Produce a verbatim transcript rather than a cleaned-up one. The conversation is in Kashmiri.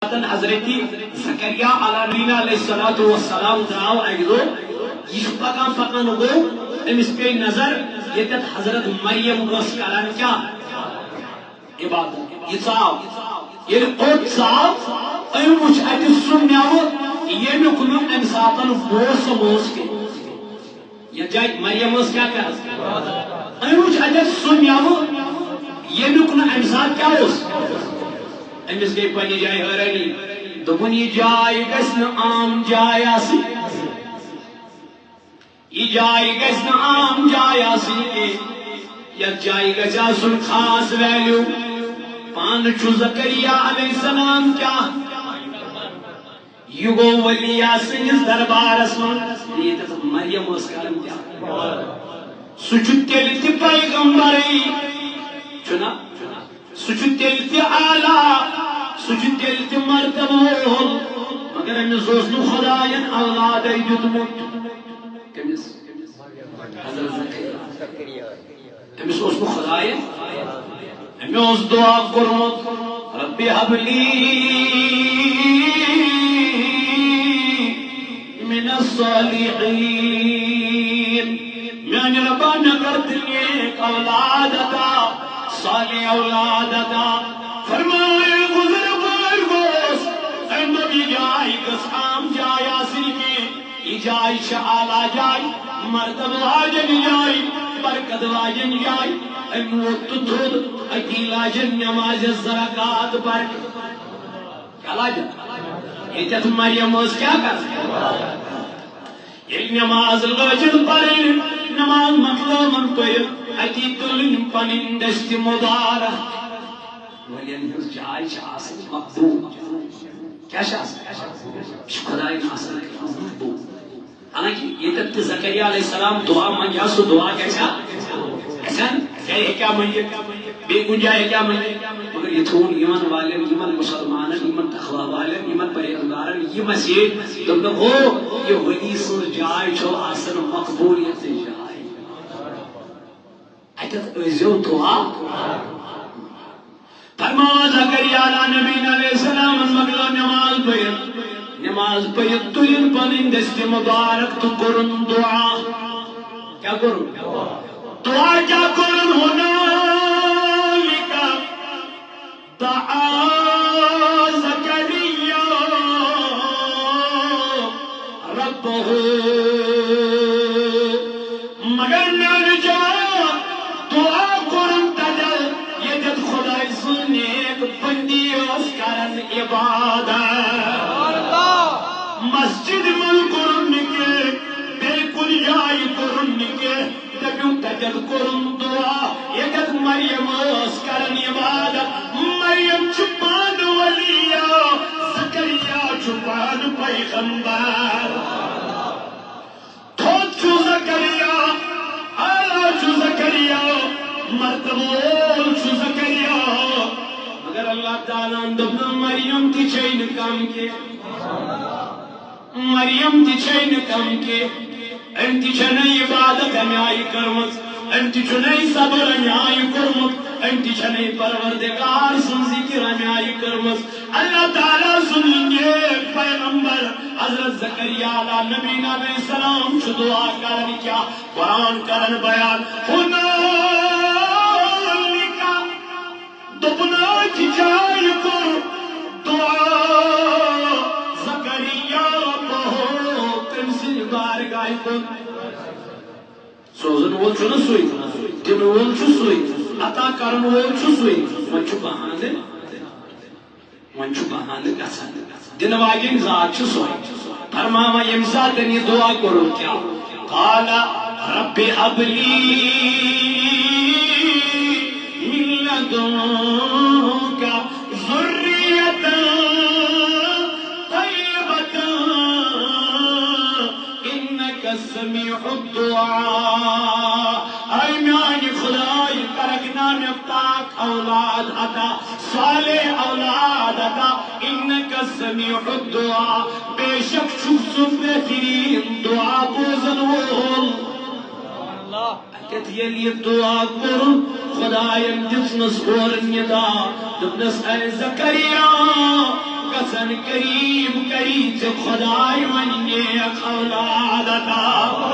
پتن حضرت زکریا علیہ نبینا علیہ الصلوۃ والسلام درٛاو اکہِ دۄہ۔ یہِ چھُ پکان پکان گوٚو، أمِس پیٚیہِ نظر ییٚتٮ۪تھ حضرت مریم ٲس کران کیٛاہ؟ عبادت۔ یہِ ژاو۔ ییٚلہِ اوٚت ژاو، أمۍ وُچھ اَتہِ سُہ مٮ۪وٕ، ییٚمیُک نہٕ اَمہِ ساتن موسم اوس کینٛہہ۔ یتھ جایہِ مریم ٲس کیٛاہ کران؟ أمۍ وُچھ اَتٮ۪تھ سُہ مٮ۪وٕ، ییٚمیُک نہٕ اَمہِ ساتہٕ کیٛاہ اوس۔ أمِس گٔے پننہِ جایہِ حٲرٲنی۔ دوٚپُن، یہِ جاے گژھِ نہٕ عام جاے آسٕنۍ۔ یہِ جاے گژھِ نہٕ عام جاے آسٕنۍ کینٛہہ۔ یتھ جایہِ گژھِ آسُن خاص ویلیو۔ پانہٕ چھُ زکریا علیہ السلام کیٛاہ؟ یہِ گوٚو ولی سٕنٛدِس دربارس منٛز۔ ییٚتٮ۪تھ مریم ٲس کران کیٛاہ؟ سُہ چھُ تیٚلہِ تہِ پیغمبرٕے، چھُنا؟ سُہ چھُ تیٚلہِ تہِ اعلیٰ، سُہ چھُ تیٚلہِ تہِ مرتبہٕ وول، مگر أمِس اوس نہٕ خۄدایَن اولادَے دیُتمُت۔ کٔمِس؟ حضرت زکریا۔ أمِس اوس نہٕ خۄدایَن، أمۍ اوس دُعا کوٚرمُت، رب هب لي من الصالحين۔ میانہِ رۄبا، مےٚ کر تہٕ نیک اولاد عطا، صالح اولاد عطا۔ فرماوان، بُزرگ گوٚوس، أمۍ دوٚپ، یہِ جاے گٔژھ عام جاے آسٕنۍ کینٛہہ، یہِ جاے چھِ اعلیٰ جاے، مرتبہٕ واجٮ۪ن جاے، برکت واجٮ۪ن جاے۔ أمۍ ووٚتھ تہٕ تھوٚد، أتی لاجن نمازِ زٕ رکعت پرنہِ۔ کیٛاہ لاجن؟ ییٚتٮ۪تھ مریم ٲس کیٛاہ کران؟ ییٚلہِ نماز لٲجِن پرٕنۍ، نماز مۄکلٲوٕن پٔرِتھ، اَتی تُلٕنۍ پنٕنۍ دٔستہِ مُبارک۔ ولیَن ہٕنٛز جاے چھِ آسان مقبول۔ کیٛاہ چھِ آسان؟ یہِ چھُ خۄدایَن آسان مقبول۔ حالانکہ ییٚتٮ۪تھ تہِ زکریا علیہ السلام دُعا منٛگہِ ہا، سُہ دُعا گژھِ ہا گژھن، گرِ ہیٚکہِ ہا منٛگِتھ، بیٚیہِ کُنہِ جایہِ ہیٚکہِ ہا منٛگِتھ۔ مگر یہِ تھوٚوُن یِمن والٮ۪ن، یِمن مُسلمانن، یِمن تقوی والٮ۪ن، یِمن پرہیزگارن، یہِ مسیج۔ دوٚپنکھ، ہو، یہِ ولی سٕنٛز جاے چھو آسان مقبولیت جاے۔ اتٮ۪تھ ٲسۍزیو دُعا۔ فرماوان زکریا علیٰ نبینا علیہ السلامن مۄکلٲو نماز پٔرِتھ۔ نماز پٔرِتھ تُلِن پنٕنۍ دٔستہِ مُبارک تہٕ کوٚرُن دُعا۔ کیٛاہ کوٚرُن؟ دُعا کیٛاہ کوٚرُن؟ هنالك دعا زكريا ربه۔ مگر میانہِ جوان، دُعا کوٚرُن تتٮ۪تھ، ییٚتٮ۪تھ خۄداے سُنٛد نیک بندی ٲس کران عبادت۔ مسجد منٛز کوٚرُن نہٕ کینٛہہ، بیٚیہِ کُنہِ جایہِ کوٚرُن نہٕ کینٛہہ۔ دٔپِو، تَتٮ۪تھ کوٚرُن دُعا، ییٚتٮ۪تھ مریم ٲس کران عبادت۔ مریم چھِ پانہٕ ولیا، زکریا چھُ پانہٕ پیغمبر۔ تھوٚد چھُ زکریا، اعلیٰ چھُ زکریا، مرتبہٕ وول چھُ زکریا۔ مگر اللہ تعالیٰ ہن دوٚپ نہٕ، مریم تہِ چھے نہٕ کم کینٛہہ۔ مریم تہِ چھے نہٕ کم کینٛہہ۔ أمۍ تہِ چھنہٕ عبادت اَمہِ آیہِ کٔرمٕژ، أمۍ تہِ چھُنہٕ صبر اَمہِ آیہِ کوٚرمُت، أمۍ تہِ چھنہٕ پروردگار سٕنٛز ذِکِر اَمہِ آیہِ کٔرمٕژ۔ اللہ تعالیٰ سُنٛد نیک پیغمبر حضرت زکریا علیٰ نبینا علیہ السلام چھُ دُعا کران کیٛاہ؟ قرآن کران بیان، ہنالک۔ دوٚپُن، أتھۍ جایہِ کوٚر دُعا زکریا ربہ، تٔمۍ سٕنٛدِ بارگاہہِ کُن۔ سوزن وول چھُنہٕ سُے، دِنہٕ وول چھُ سُے، عطا کرن وول چھُ سُے، وۄنۍ چھُ بہانہٕ۔ وۄنۍ چھُ بہانہٕ گژھان۔ دِنہٕ واجیٚنۍ ذات چھِ سۄے۔ فرماوان، ییٚمہِ ساتہٕ تٔمۍ یہِ دُعا کوٚرُن، کیٛاہ؟ قال رب هب لي من لدنك ذرية طيبة إنك سميع الدعاء۔ اے میانہِ خداے، کرکھ نا مےٚ پاک اولاد عطا، صالح اولاد عطا، انک سمیع الدعاء، بے شک چھُکھ ژٕ بہترین دعا بوزن وول۔ اتٮ۪تھ ییٚلہِ یہِ دُعا کوٚر، خۄدایَن دِژنَس اورٕ نِدا، دوٚپنَس، اے زکریا، گژھ کریم کری ژےٚ خداے وۄنۍ نیک اولاد عطا۔